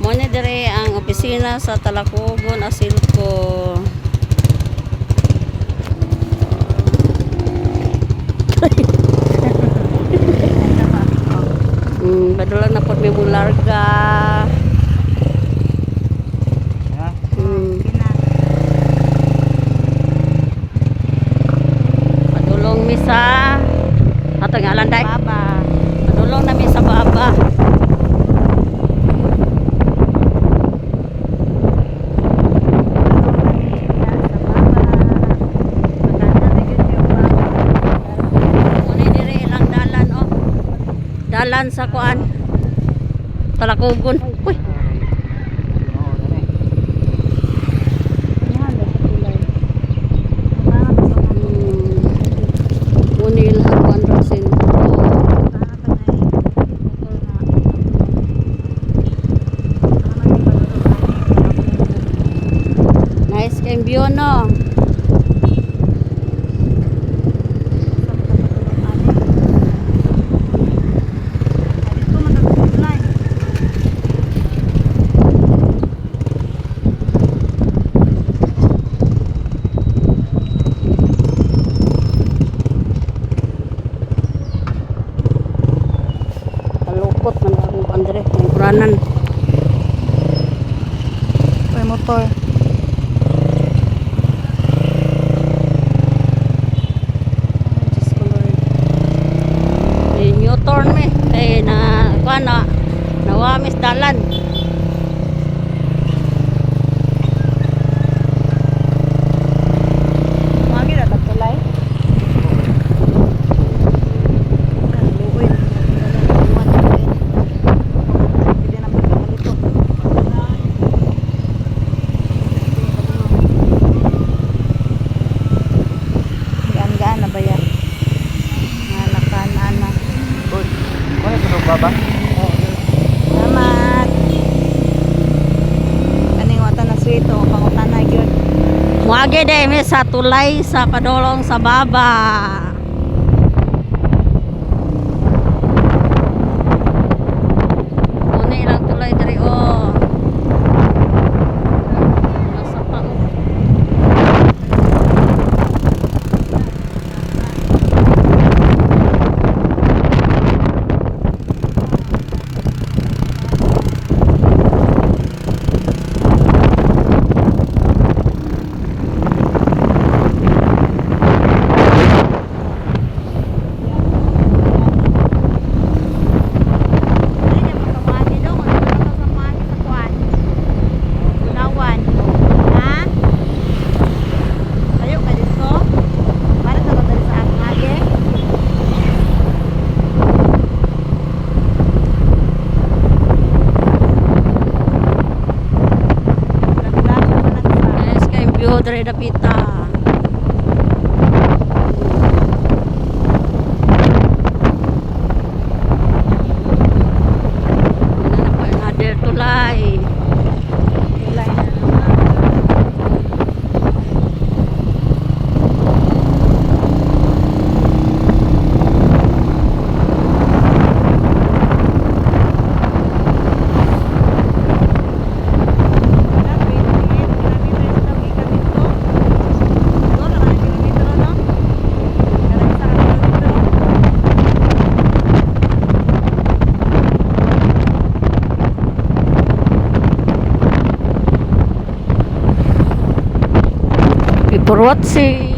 Mo ni dire ang opisina sa Talacogon, Asilco. Padulong na pod mi mo larga. Ha? Padulong mi sa ato ngalan dai. Baba. Padulong na mi sa baba. Muna dire ilang dalan oh. Dalan sa kuan. Talacogon. Uy, Oo, dali. Muna ilang kuan ra sentro. Nice kay view, no. Kalukot man akong kuan dire, ang kuranan. May motor. Diyos ko, Lord. Eh, new turn mi. Eh na kuan na nawamis dalan. Mga gina, tagtulay. Kaluoy. Pwede na pagkakalito. Gaan-gaan na ba yan? Nga nakanana. Uy, ano ito baba? Salamat. Kaning wata na sweet o pangutana gyud. Muagi day mi sa tulay sa padulong sa baba. Muna ilang tulay diri oh. Nasa pa oh. Ay, pagkamuagi daw, kung ano ka sa muagi sa kuan. Gunawan. Ha? Tayo ka dito? Para sa dali sa akong age? Grabe-grabe pa lang sa Nice kay view diri dapita. Wala na pa another tulay. tulay na naman. People watching.